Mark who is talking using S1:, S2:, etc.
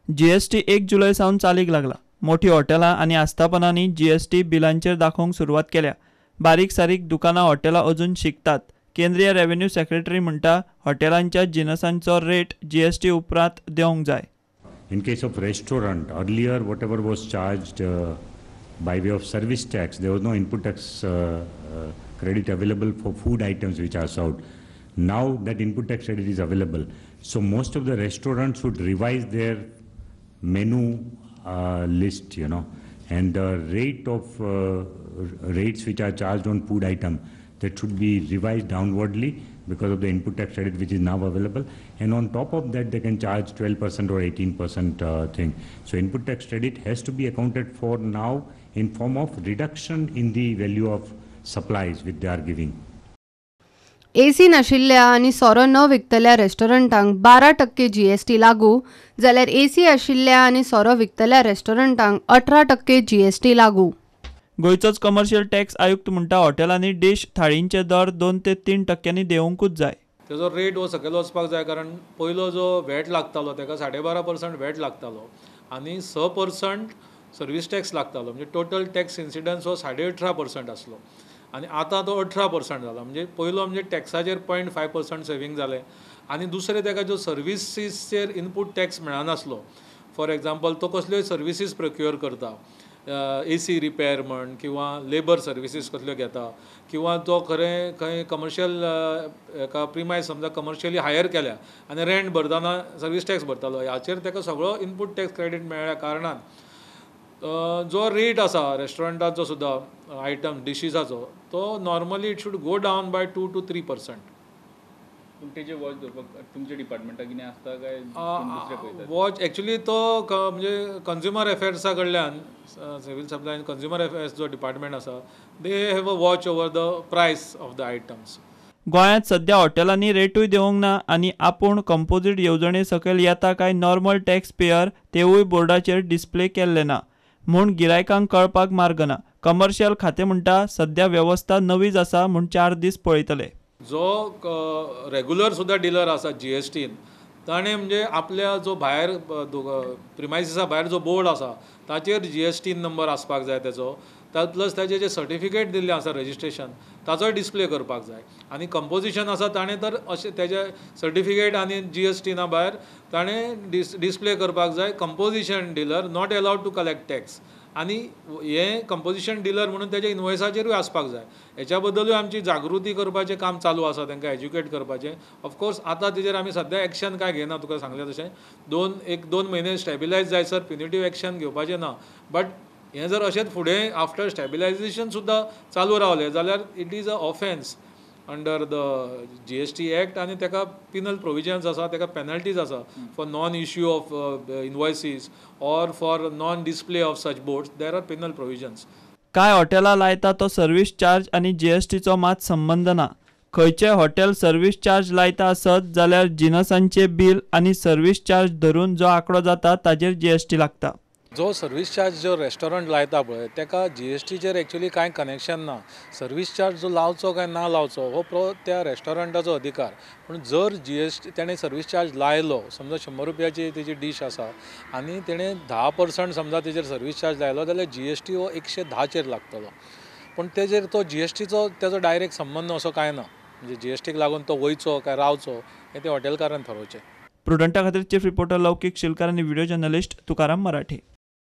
S1: GST 1 जुलय सावन चालीक लागला. मोठी हॉटेलां आनी आस्थापनांनी जीएसटी बिलांचेर दाखोवंक सुरवात केल्या. बारीक सारीक दुकानां हॉटेलां अजून शिकतात. केंद्रीय रेव्हेन्यू सेक्रेटरी म्हणटा हॉटेलांच्या जिनसांचो रेट जीएसटी उपरांत देंवंक जाय.
S2: In case of restaurant, earlier whatever was charged by way of service tax, there was no input tax credit available for food items which are served. Now that input tax credit is available. So most of the restaurants should revise their menu list, you know, and the rate of rates which are charged on food item, that should be revised downwardly because of the input tax credit which is now available. And on top of that, they can charge 12% or 18% thing. So input tax credit has to be accounted for now in form of reduction in the value of supplies which they are giving.
S3: AC नाशिल्ल्या आनी सोरो न विकतल्या रेस्टॉरंटांक 12% GST लागू, जाल्यार AC आशिल्ल्या आनी सोरो विकतल्या रेस्टॉरंटांक 18% GST लागू.
S1: गोंयचोच कमर्शियल टॅक्स आयुक्त म्हणटा हॉटेलांनी डीश थाळींचे दर 2 ते 3% देंवोवंकूच जाय.
S4: तेजो रेट हो सकयल वचपाक जाय, कारण पयलो जो व्हॅट लागतालो ताका 12.5% व्हॅट लागतालो आनी 6% सर्वीस टॅक्स लागतालो, म्हणजे टोटल टॅक्स इन्सिडन्स हो 18.5% आसलो आनी आतां तो 18% जाला. म्हणजे पयलो म्हणजे टॅक्साचेर 0.5% सेवींग जालें आनी दुसरें ताका जो सर्विसीसचेर इनपूट टॅक्स मेळनासलो, फॉर एग्जाम्पल तो कसल्योय सर्विसीस प्रोक्युअर करता, एसी रिपेर म्हण किंवा लेबर सर्विसीस कसल्यो घेता किंवा तो खरें खंय कमर्शियल एका प्रिमायज समजा कमर्शियली हायर केल्या आनी रेंट भरतना सर्वीस टॅक्स भरतालो, हाचेर ताका सगळो इनपूट टॅक्स क्रेडीट मेळ्ळ्या कारणान जो रेट आसा रेस्टॉरंटाचो सुद्दां आयटम डिशीजाचो तो normally it should go down by 2 to 3%.
S5: पूण तेजे वॉच दवरपाक तुमच्या डिपार्टमेंटाक कितें आसता काय दुसरे पळयतात?
S4: वॉच एक्चुली तो म्हणजे कंज्युमर अफेर्सा कडल्यान, सिव्हील सप्लाय आनी कंज्युमर अफेर्स जो डिपार्टमेंट आसा, they have a watch over the price of the items.
S1: गोंयांत सध्या हॉटेलांनी रेटूय देंवोंक ना आनी आपूण कंपोजीट येवजणे सकयल येता काय नॉर्मल टॅक्स पेयर तेवूय बोर्डाचेर डिस्प्ले केल्ले ना, म्हूण गिरायकांक कळपाक मार्ग ना. कमर्शियल खातें म्हणटा सध्या वेवस्था नवीच आसा म्हूण 4 दीस पळयतले.
S4: जो रेगुलर सुद्दां डिलर आसा जीएसटीन ताणें म्हणजे आपल्या जो भायर प्रिमायसिसा भायर जो बोर्ड आसा ताचेर जीएसटी नंबर आसपाक जाय तेजो, प्लस ताजे जे सर्टिफिकेट दिल्लें आसा रजिस्ट्रेशन ताचोय डिस्प्ले करपाक जाय आनी कंपोजिशन आसा ताणें तर अशें तेजें सर्टिफिकेट आनी जीएसटीना भायर ताणें डिस्प्ले करपाक जाय. Composition dealer not allowed to collect tax आनी हें कंपोजिशन डिलर म्हणून तेज्या इनवॉयसाचेरूय आसपाक जाय. हेच्या बद्दलूय आमची जागृती करपाचें काम चालू आसा, तांकां एज्युकेट करपाचें. ऑफकोर्स आतां तेजेर आमी सद्या एक्शन काय घेयना, तुका सांगलें तशें 1-2 म्हयने स्टेबिलायज जायसर प्युनिटीव एक्शन घेवपाचें ना, बट हें जर अशेंच फुडें आफ्टर स्टेबिलायजेशन सुद्दां चालू रावलें जाल्यार it is a offence under the GST act आनी ताका पिनल प्रोविजन्स आसा, ताका पेनल्टीज आसा for non issue of invoices or for non display of such boards, there are penal provisions.
S1: कांय हॉटेलां लायता तो सर्वीस चार्ज आनी जीएसटीचो मात संबंद ना. खंयचें हॉटेल सर्वीस चार्ज लायता आसत जाल्यार जिनसांचे बील आनी सर्वीस चार्ज धरून जो आंकडो जाता ताजेर जीएसटी लागता.
S4: जो सर्वीस चार्ज जो रेस्टॉरंट लायता पळय ताका जीएसटीचेर एक्चुअली कांय कनेक्शन ना. सर्वीस चार्ज जो लावचो काय ना लावचो हो त्या रेस्टॉरंटाचो अधिकार, पूण जर जीएसटी ताणें सर्वीस चार्ज लायलो, समजा 100 रुपयाची तेजी डीश आसा आनी तेणें 10% समजा तेजेर सर्वीस चार्ज लायलो जाल्यार जीएसटी हो 110चेर लागतलो, पूण तेजेर तो जीएसटीचो तेजो डायरेक्ट संबंद असो कांय ना, म्हणजे जीएसटीक लागून तो वयचो काय रावचो हें ते हॉटेलकारान थारोवचें.
S1: प्रुडंटा खातीर चीफ रिपोर्टर लौकीक शिलकार आनी व्हिडिओ जर्नलिस्ट तुकाराम मराठे.